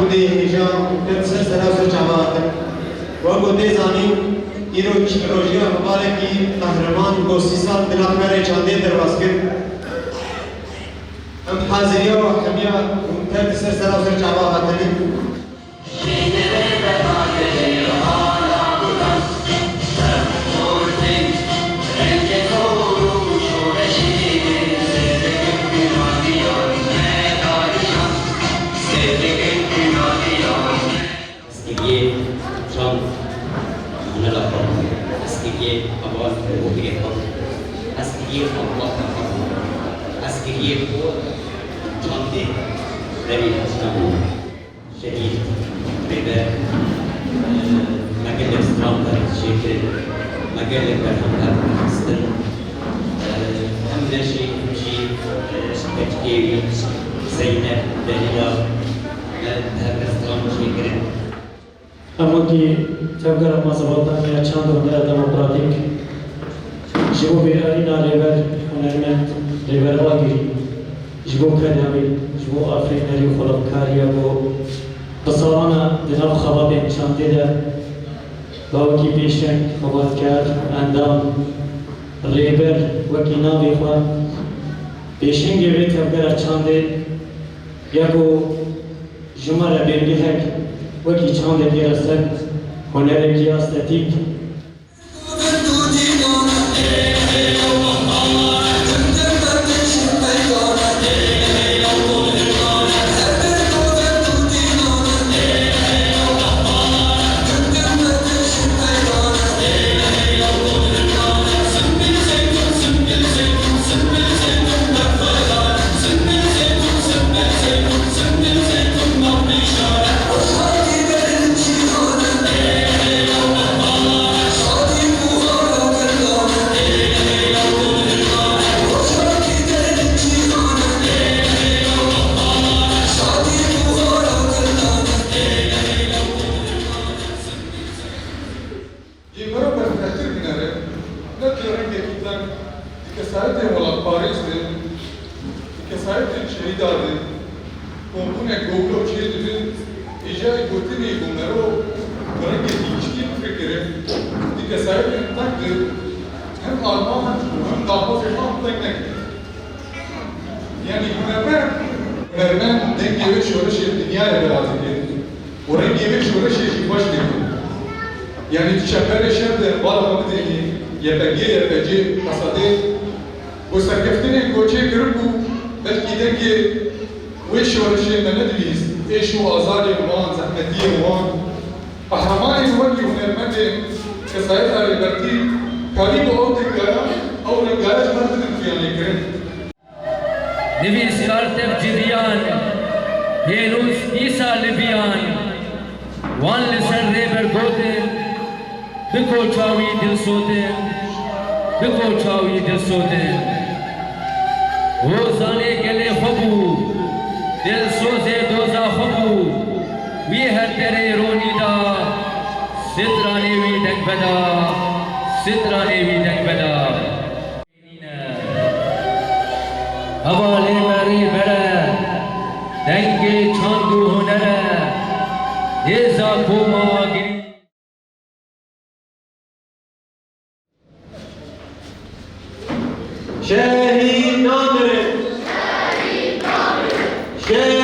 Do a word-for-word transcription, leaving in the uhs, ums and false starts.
Hûdê hêja û tev ser sera ser çava hatin. Wek ku tê zanîn, îro rojiya mibarekî qehreman ku sî sal bila perê çandê derbas kir. Em haziriya û hemiya û tev ser sera ser çava hatine. Ez kiriyê çand nela xwe, ez kiriyê heval û birê xwe, ez kiriyê Allah xwe, ez kiriyê xwe çandê berî ez nebûm. Şehîd, Rêber, e, me gelek stran çêkirin, me gelek berhem xistin. E, hemine jî, him jî, e, ji keçikê wî, Zeynep, Delîla, me bi hev re stran çêkirin. Em wekî Tevgera Mazbataniya Çand û Hunera Demokratîk ji bo bêrîna Rêber, Hunermend Rêber Agirî, ji bo keda wî, ji bo afirînerî û xulqkariya ku bi salan e di nav xebatên çandê de, bi wekî pêşeng, xebatkar, endam, rêber wekî navê xwe, pêşengê vê tevgera çandê ye ku ji me re bêrgehek wekî çandekî restek, hunerekî estetîk, Ji mero berfirehtir binere, ne di rengekî teng, di kesayetên welatparêz de, di kesayetên şehîda de, kombûnek govlo çêdibe, êjayî gotinê ku mero bi rengekî giştî bifikire, di kesayetên teng de hem armanc û hem daxwazên wan teng neke. Yanî hunermend, hunermend dengê wê şoreşê dinyayê belav dike û rengê wê şoreşê jî xweş dike. Yanî di çemberê şer de bala xwe bidênî, Y P G, Y P C, H S D, ku serkeftinên ku çêkiribû, belkî dengê wê şoreşê me nedibîst, êş û azarên wan, zehmetiyên wan. Qehremanên wekî hunermendên kesayeta Rêbertî karîbû ew dengaya, ew rengaya ji me re bidin xuyanîkirin. Nivîskar tev civiyan, hênûs dîsa li viyan, wan li ser Rêber gotin, bi koça wî dilsotin, bi koça wî dilsotin. Hozanê gelê xwe bû, dilsozê doza xwe bû, wî her derê ronî da, stranê wî deng veda, stranê wî deng veda. Hevalê me Rêber e, dengê çand û huner e, hêza koma Agirî. Şehîd namirin! Şehîd